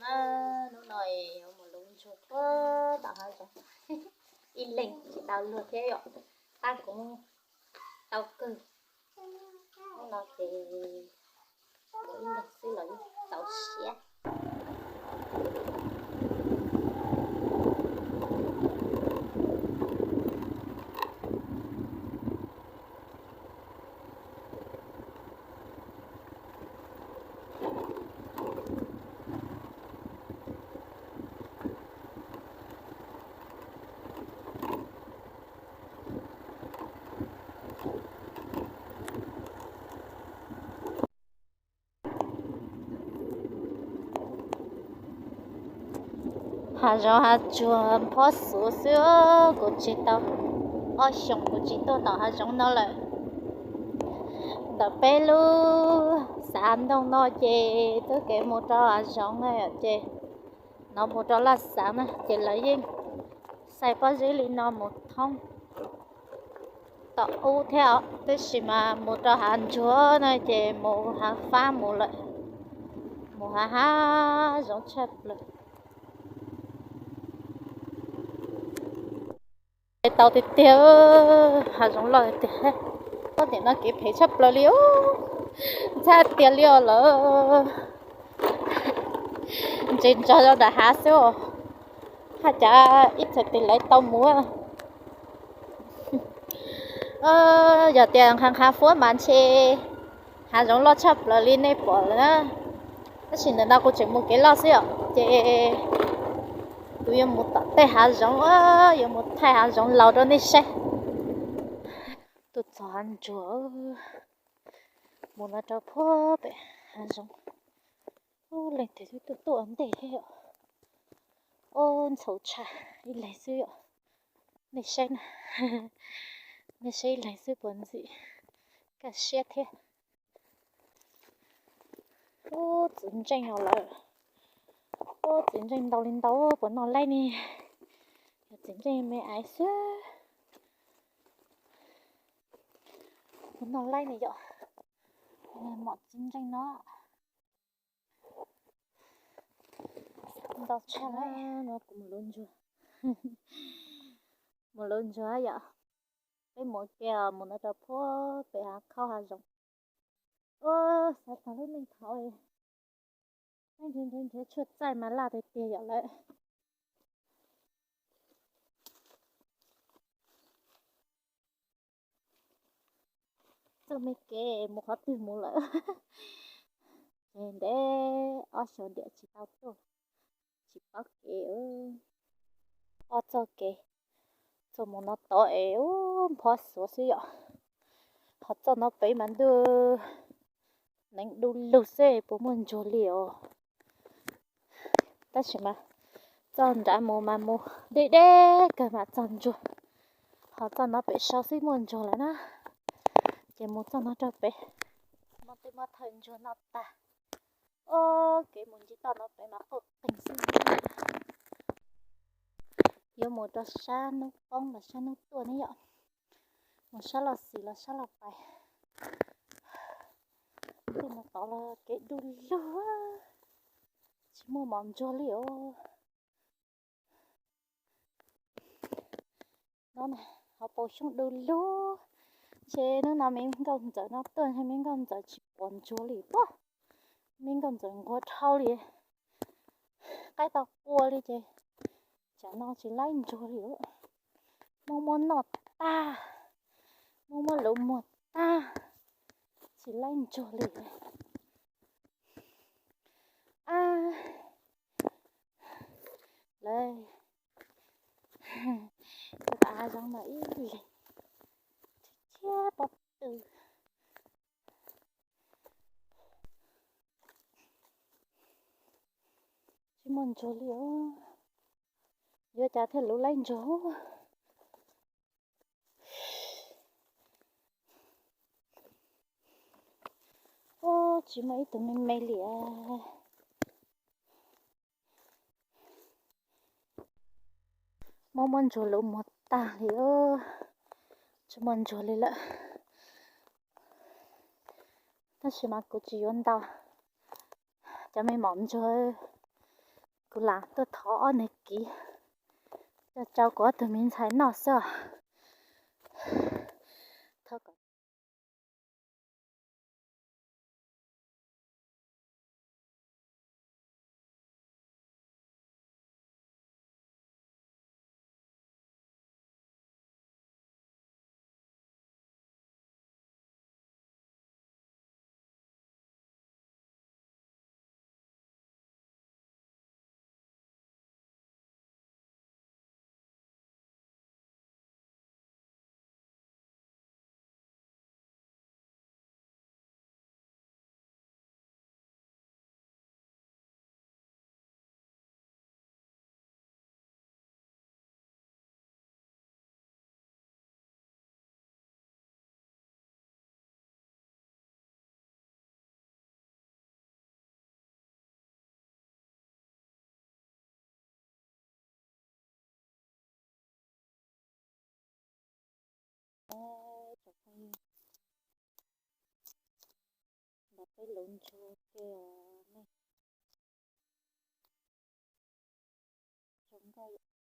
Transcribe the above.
Hnub no yuav mus luv ntsuag puag tom hav zoov, ib leeg tsis tau luag thiab yom, tab kuv tau kawg. Hnub no ces mus ib leeg xwb los yeej txaus siab. Hav zoov hav tsuag phob xuv xwb, kuv tsis tau, ob xyoos kuv tsis tuaj tom hav zoov no lawm. Ntawm peb lub xav ntooj no ces twb kev mus rau hav zoov na, ces no mus rau laj xav na ces lawv yeej xais pob zeb li no mus thoob tom ub thiab os, tab sis mas mus rau hav ntsuag na ces mus hav fab mus lawm, mus hav hav zoov tshaj plaws. Tau tiag tiag, hav zoov loj tiag tiag. Ob tiam no kev phem tshaj plaws li os, ntxhab tiag li os lawm. Ntses nrog rau nram hav xwb os, haj cav ib txhais tes lawv tau mus. Yog tias nqha nqha fuab mas ntshe hav zoov loj tshaj plaws li nej pom lawm na. Tab sis ntawm no kuv tseem mus kev loj xwb yom, ces kuv yuav mus tom tej hav zoov, yuav mus thaij hav zoov laus rau nej saib. Tuaj txog hav ntsuag, mus no rau puag pem hav zoov. Ub, leej twg twb tuaj tuaj ntej thiab yom. Ub, ntxhov tshaj ib leeg xwb yom. Nej saib na, nej saib ib leeg xwb puas ntxim kaj siab thiab. Ub, txiv ntseej os lawm. Ub, txiv ntseej ntau li ntau puas noj laib ne. Yog txiv ntseej me aiv xwb puas noj laib ne yom. Mom txiv ntseej no ntau tshaj lawm. No kuv mus luv ntsuag, mus luv ntsuag yom. Peb mus ua ke, mus no rau puag pem hav khaub hav zoov. Ua, xav tag lub neej thaud, nrhiav nrhiav nrhiav tshuaj txaij mas laj tiag tiag yom lawm. Txoj me kev mus qhov twg mus lawm. Ces ntev ob xyoos ntiam tsis tau tuaj, tsis paub kev. Ob txoj kev, txoj mus no tod es ub, nphob xuav xwb yom. Ho txoj no pem mas ntuj neev du lug xwb puas muaj ntsuag li os. Tab sis mas txoj nrad mus mas mus deb deb kawg mas txog ntsuag. Ho txoj no pem sau xwb muaj ntsuag lawm na. Ces mus txoj no rau pem, muaj tej muaj thawj ntsuag noj tag. Ob, kev mus nce toj no pem mas qoj qeeg xwb. Yuav mus rau sab hnub poob los sab hnub tuaj ne yom. Mus sab los xis los sab los pais. Tej no tod los kev du lug, tsis muaj mos ntsuag li os. No hauv paus xyoob du lug. Ntshe hnub no me nkauj ntxawm no tuaj ntshe me nkauj ntxawm tsis pom ntsuag li pob. Me nkauj ntxawm nquag dhau li, qaib tau qua li ces tsam no tsis laib ntsuag li. Muaj muaj noj tag, muaj muaj luv muag tag, tsis laib ntsuag li. A, lawv, tom hav zoov no ib leeg thiab pob tw. Tsis muaj ntsuag li os. Yuav cas thiaj luv laib ntsuag. Ub, tsis muaj ib tug me me li. Muaj muaj ntsuag luv muag tag li, tsis muaj ntsuag li lawm. Tab sis mas kuv tsis yuav ntaus cov me mom ntsuag, Kuv lam tuaj thov ob niag kiv coj rau kuv ob tug me ntxhais noj xwb. Thov kom Peb lub ntsuag ke nej, zoo nkauj.